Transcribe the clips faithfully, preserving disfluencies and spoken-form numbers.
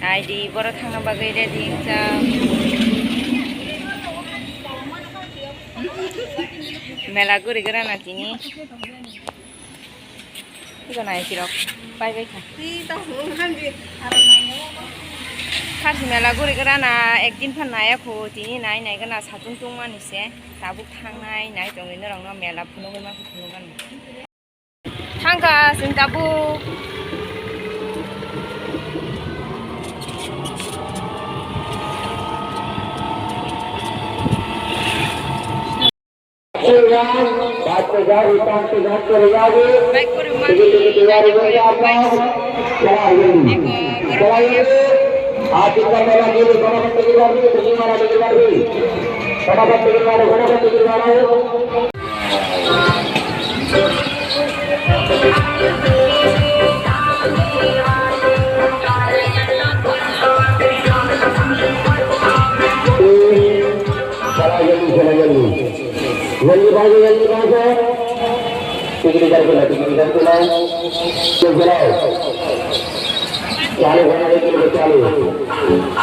Ai di, borok thangna bagwi ready wngjak. Mela guri gra na tini. Iko nai sirok pai bai kha. Kharsi mela guri gra na ekdin phan nai akho tini nai nai gana satung tungmani se tabuk thangnai nai tongwi norokno mela phunugwi ma phunugano. Thangkha chwng tabuk. Bike kori ma. Eko, eko, eko.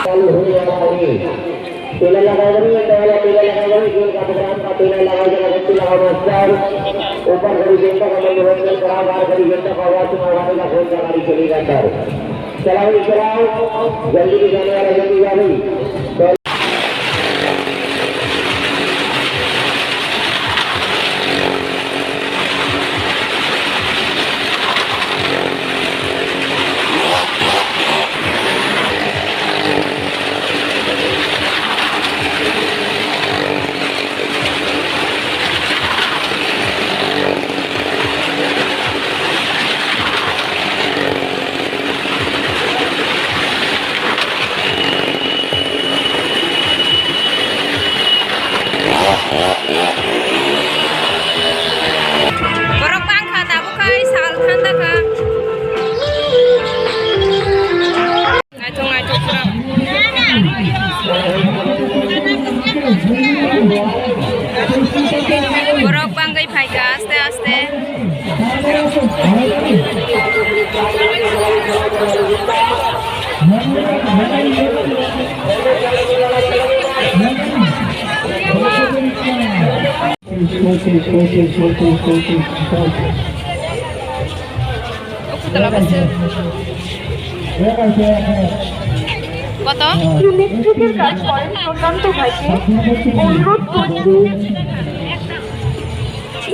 Chalu hone wala hai. Tela lagai bari, tela, tela lagai bari, gol ka program ka tela lagai jana, gol tela ka master. Upar gari jenta ka manu hotel kara, bar gari jenta ka awaaz na aane ka phone ka gari chali ga andar. Chalao, chalao, jaldi se jaane wala, jaldi se jaane wala. Borok bangkha tabuk khai sal thanda kha. Naithok, naithok pura. Borok bangwi phaikha aste aste. কত? ইলেকট্রিকের কাজ করেন প্রশান্ত ভাইকে অনুরোধ করছি।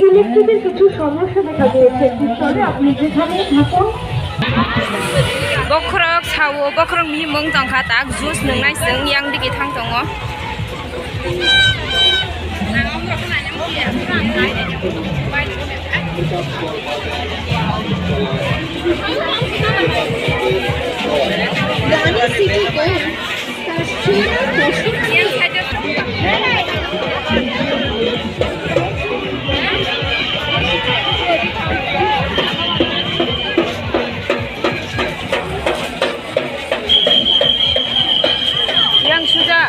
ইলেকট্রিকের কিছু সমস্যা দেখা দিয়েছে, দয়া করে আপনি যেখানেই থাকুন। Bokhorok sao, bokhorok mihimung tongkha tak juice nungnai chwng yang digi thang tongo. Yang suja.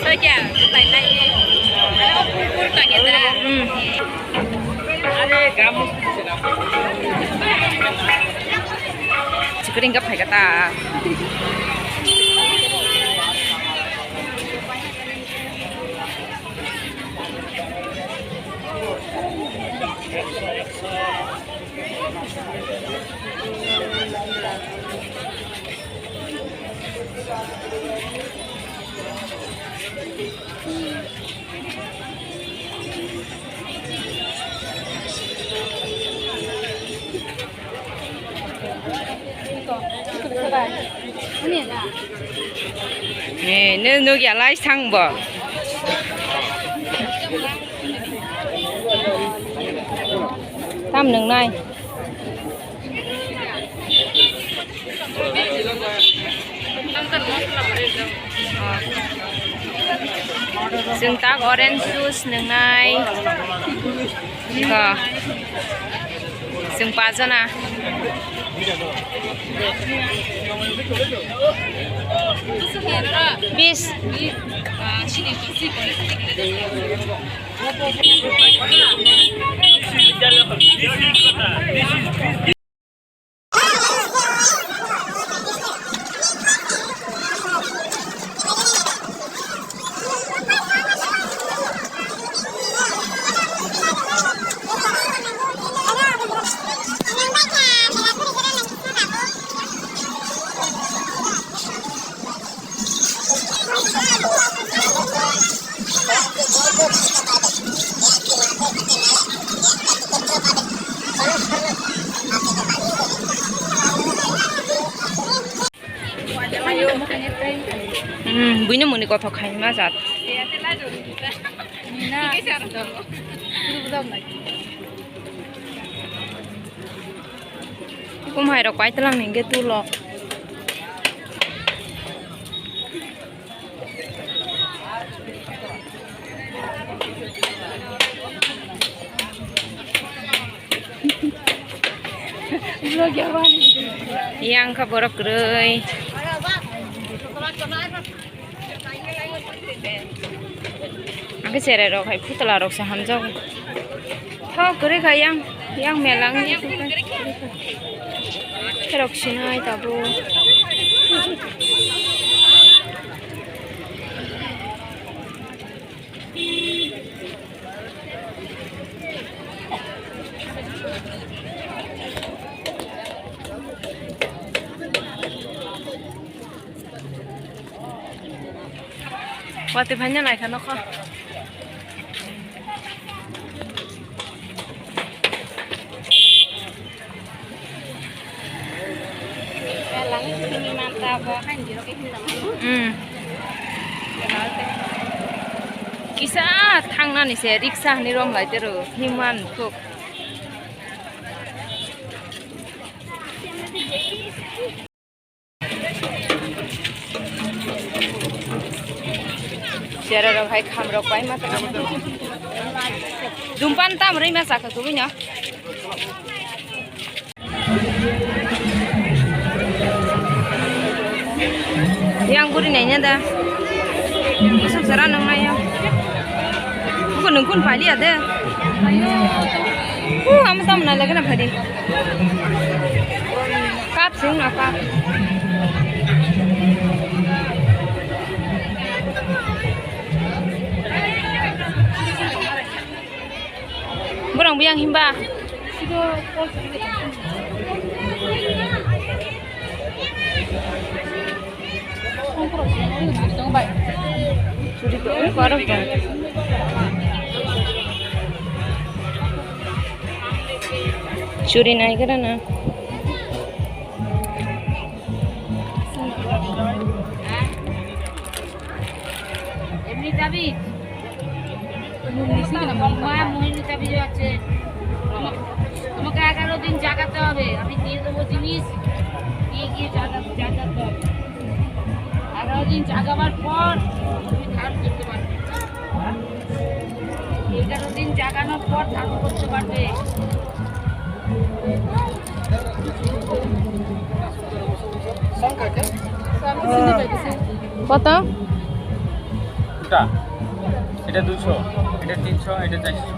Soja, pai pai. Hmm. Chikring ka phai ka ta. Eh, nw nugya lai sang bo. Tam nung nai. Chwng tak orange juice nungnai. Iko. Chwng pajana. Bis. Hmm, buino muni kothok khai ma jat. Kum hai rok pai tlang ni ge tu lok. Yang kha borok kwrwi. Ang khe cherai rok hai putla rok se hamjak. Thok kwrwi kha yang, yang mela wngwi tongkha. Kherok sinai tabuk. Watwi phaina naikha nokha. Hmm. Kisa thangnani se riksa hani rom lai tero himan thuk. Cherai rok hai kham rok pai ma tong. Dumpan tam rwi ma sakha kubui no. Yang buri nai nya da. Masuk sara nang nai ya. Bukan nungkun pali ada. Uh, kamu tamu nai lagi na phadi. Kap sing na kap. Borang biyang himba. Churi to, oi, parok to. Churi nai kara na. এমনি যাবি? মা মোহিনী চাবি আছে। আমা-, আমাকে এগারো দিন জাগাতে হবে। আমি দিয়ে দেবো জিনিস, দিয়ে গিয়ে জাগা-, জাগাতে হবে। এগারো দিন জাগাবার পর তুমি ধান করতে পারবে। এগারো দিন জাগানোর পর ধান করতে পারবে। কত? কোনটা? এটা দুশো, এটা তিনশো, এটা চারশো।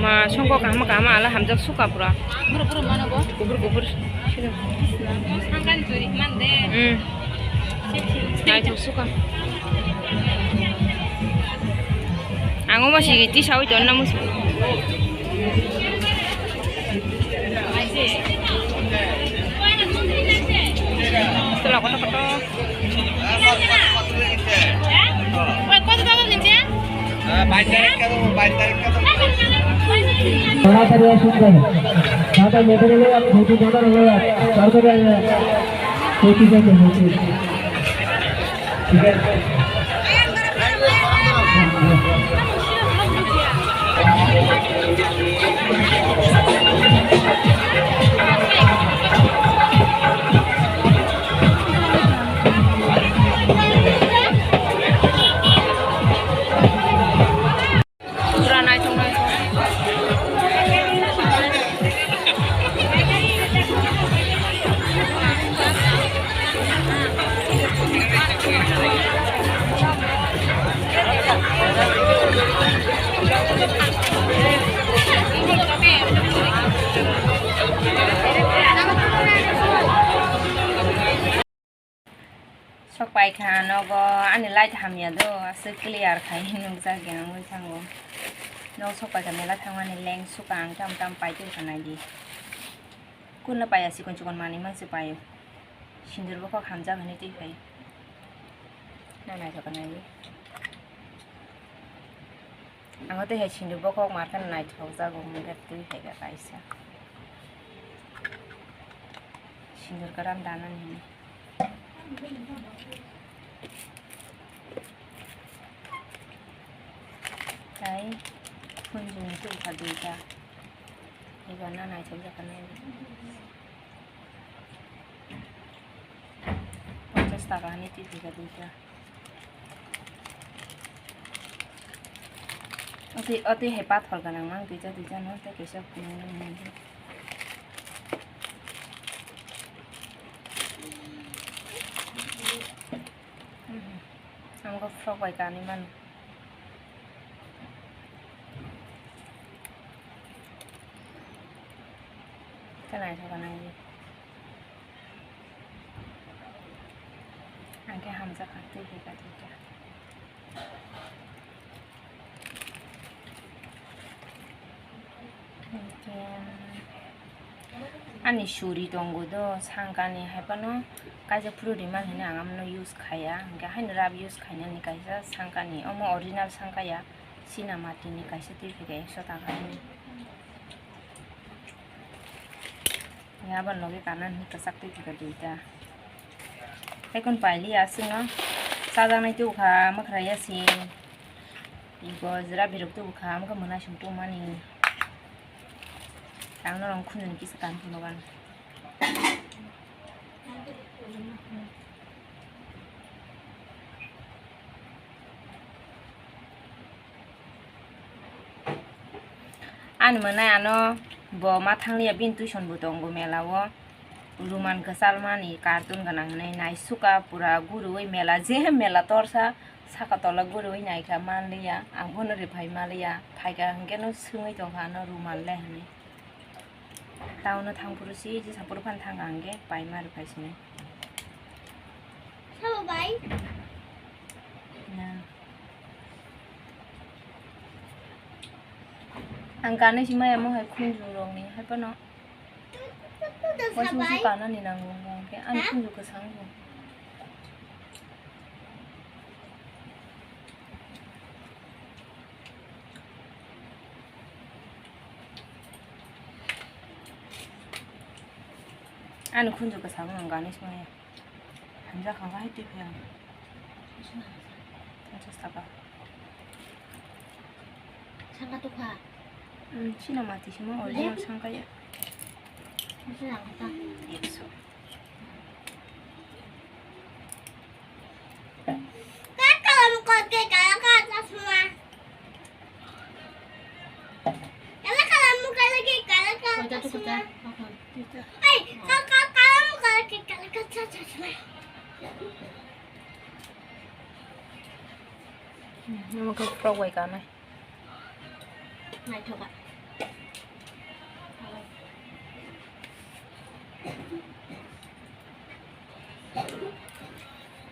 Ma songkok kaham kaham ala hamjak suka pura. Buru buru mano bo. Kubur kubur. Sangkan churi mande. Hmm. Naithok suka. Ang omo sigi tisawi tonna musu. Koto koto dinche? Koto koto dinche? তাড়াতাড়ি আসুন ভাই। দাদা মেয়েদের হলো আর, ধুতি দাদার হলো আর, তারপরে পঁচিশ হাজার পঁচিশ। ঠিক আছে। Pura naithok naithok. Sok pai kha nogo, ani light hamya do, aswk clear khai nukjak ya wngwi thango. Nok sok pai kha mela thangmani leng suka ang tam tam pai twi kha naidi. Kunno paiya chikon chikon manwi mangse paio. Sindur bokhok hamjak hinwi twi phai. Na naithok kha naidi. Ang tei hai sindur bokhok markhe naithok jago hwnkhe twi hai khe kaisa. Sindur kwran danani hwnwi. Tai khunjwngni tubukha duita. Eba na naithok jakha nai. Ponchas taka hinwi twi phaikha duita. Oti, oti hai pathor gwnang mang duita, duita no tei kaisa phunuknwi manya di. Mhm. Ang bo frog bai kanwi mano. Khe naithok gwnang di. Ang khe hamjak kha twi hai kha twi kha. Hinkhe ani suri tongo do, sangkani hai phano kaisa phuru rimani hinwi ang amno use khaiya, hinkhe haino rub use khainani kaisa sangkani, omo original sangkaya, China matini kaisa twi phaikha ekso taka hinwi. Aboni loge kana hinwi kwchak twi thwkha duita. Ekon pailiya aswkno chajaknai tubukha mwkhra yasi. Iko jwra birok tubukha, amokhe mwnaisong tongmani. Ang norok khunjoni kisa kan phunukgani. Ani mwnai ano bo ma thangliya, bini tuition bo tongo mela o. Roman kwchalmani cartoon gwnang hinwi naisukha pura guriwi mela, je mela torsa saka tola guriwi naikha manliya, ang bono rwphai manliya, phaikha hwnkhe no swngwi tongkha ano Roman le hinwi. Town o thangphuru si, jesa phuru phano thangkha hwnkhe paima rwphai sinai. Sabo bai? Na. Ang kanwi si maya mo hai khunju rokni hai phano. Waisa waisa kanani nango hwnkhe ani khunju kwchang bo. Ani khunju kwchang ang kanwi si maya. Hamjak kha hai twi phai ang. Phanchas taka. Sangka tukha. Hmm, china mati sima original sangka ya. Sangka ta. Ekso. Kaka, kamu kau ke kaka, kaka semua. Kala kala muka lagi, kala kala kasma. Ai, kala kala muka lagi, kala kala kasma. Namo khe frog bai kanai. Naithoka.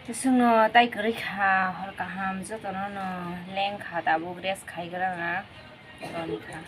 Chwngno tai kwrwi kha, hor kaham jotono no leng kha, tabuk rest khai gra na toni kha.